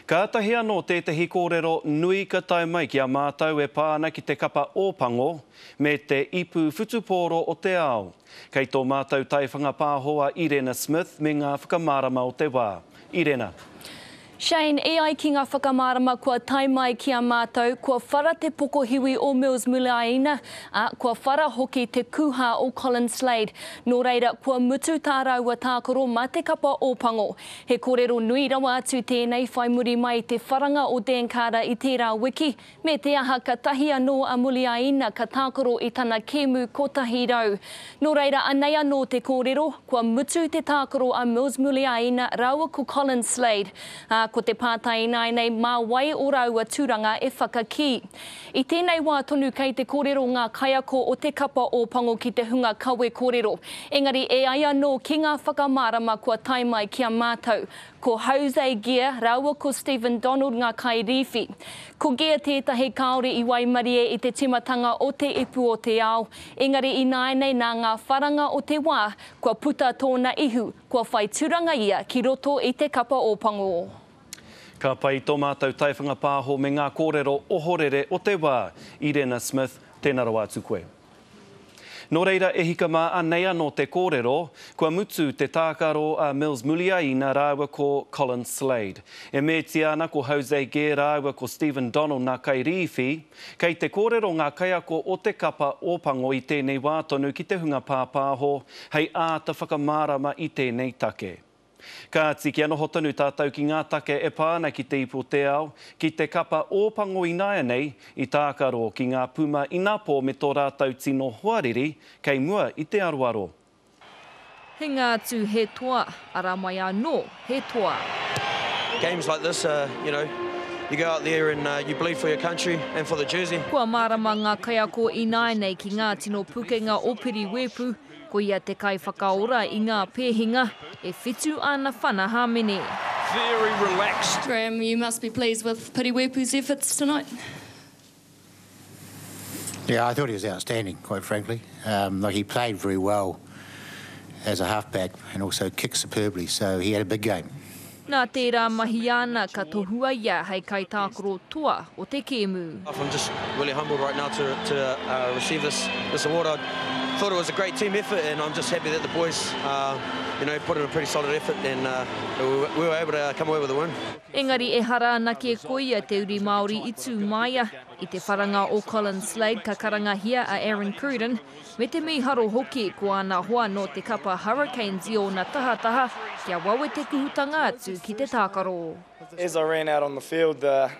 Kātahi anō tētehi kōrero nui ka tae mai ki a mātou e pā ana ki te kapa Ōpango me te Ipu Whutupōro o te Ao. Kei tō mātou taiwhanga pāho a Irena Smith me ngā whakamārama o te wā. Irena. Shane, e ai ki ngā whakamārama kua tae mai ki a mātou, kua whara te pokohiwi o Mils Muliaina, ā, kua whara hoki te kūhā o Colin Slade. Nō reira, kua mutu tā rāua tākaro mā te kapa Ōpango. He kōrero nui rawa atu tēnei whai muri mai i te wharanga o Dan Carter i tērā wiki, me te aha ka tahi anō a Muliaina ka tākaro i tana kēmu 100. Nō reira anei anō te kōrero, kua mutu te tākaro a Mils Muliaina rāua ko Colin Slade, ā, ko te pātai ināianei mā wai ō rāua tūranga e whakakī. I tēnei wā tonu kei te kōrero ngā kaiako o te kapa Ōpango ki te hunga kawe kōrero. Engari e ai anō ki ngā whakamārama kua tae mai ki a mātou, ko Jose Gear rāua ko Stephen Donald ngā kairīwhi. Ko Gear tētahi kāore i waimarie i te tīmatanga o te Ipu o te Ao, engari ināianei nā ngā wharanga o te wā, kua puta tōna ihu, kua whai turanga ia ki roto i te kapa Ōpango. Ka pai tō mātou taiwhanga pāho me ngā kōrero ohorere o te wā. Irena Smith, tēnā rawa atu koe. Nō reira, e hika mā, anei anō te kōrero, kua mutu te tākaro a Mils Muliaina rāua ko Colin Slade. E mētia ana ko Jose Gare rāua ko Stephen Donald ngā kairīwhi, kei te kōrero ngā kaiako o te kapa Ōpango i tēnei wā tonu ki te hunga pāpāho hei āta whakamārama i tēnei take. Kāti, kia noho tonu tātou ki ngā take e pā ana ki te ipu o te ao, ki te kapa Ōpango ināianei, i tākaro ki ngā puma inapō me tō rātou tino hoariri kei mua i te aroaro. Hinga atu he toa, ara mai anō he toa. Games like this are, you know, you go out there and you bleed for your country and for the jersey. Kua mārama ngā kaiako ināianei ki ngā tino pukenga o Piri Weepu, Ko ia te kaiwhakaora i ngā pēhinga, e whitu āna whana hāmene. Very relaxed. Graham, you must be pleased with Piri Weepu's efforts tonight? Yeah, I thought he was outstanding, quite frankly. Um, like he played very well as a halfback and also kicked superbly, so he had a big game. Nā tērā mahi āna ka tohua ia hei kaitākaro toa o te kēmu. I'm just really humbled right now to, to uh, receive this, this award. I thought it was a great team effort and I'm just happy that the boys, uh, you know, put in a pretty solid effort and uh, we were able to come away with a win. Engari ehara anake ko ia te uri Māori i tū māia. I te wharanga o Colin Slade ka karangahia a Aaron Cruden, Me te mīharo hoki, ko āna hoa nō te kapa Hurricanes i ōna tahataha, kia wawe te kuhutanga atu ki te tākaro. As I ran out on the field, the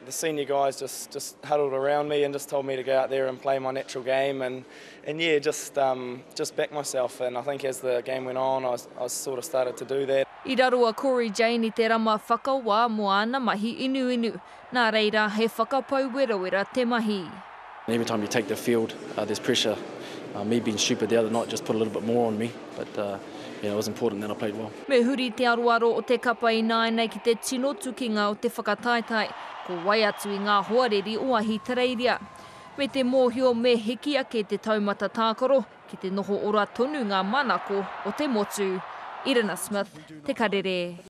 the senior guys just just huddled around me and just told me to go out there and play my natural game and and yeah, just um, just back myself and I think as the game went on, I, I sort of started to do that. I raro a Cory Jane i te rama whakawā mō āna mahi inuinu, nā reira he whakapau werawera te mahi. Every time you take the field, uh, there's pressure. Uh, me being stupid the other night just put a little bit more on me, but uh, you know, it was important that I played well. Me huri te aroaro o te kapa ināianei ki te tino tukinga o te whakataetae, ko wai atu i ngā hoariri o Ahitereiria. Me te mōhio me hiki ake te taumata tākaro ki te noho ora tonu ngā manako o te motu. Irina Smith, Te Karere.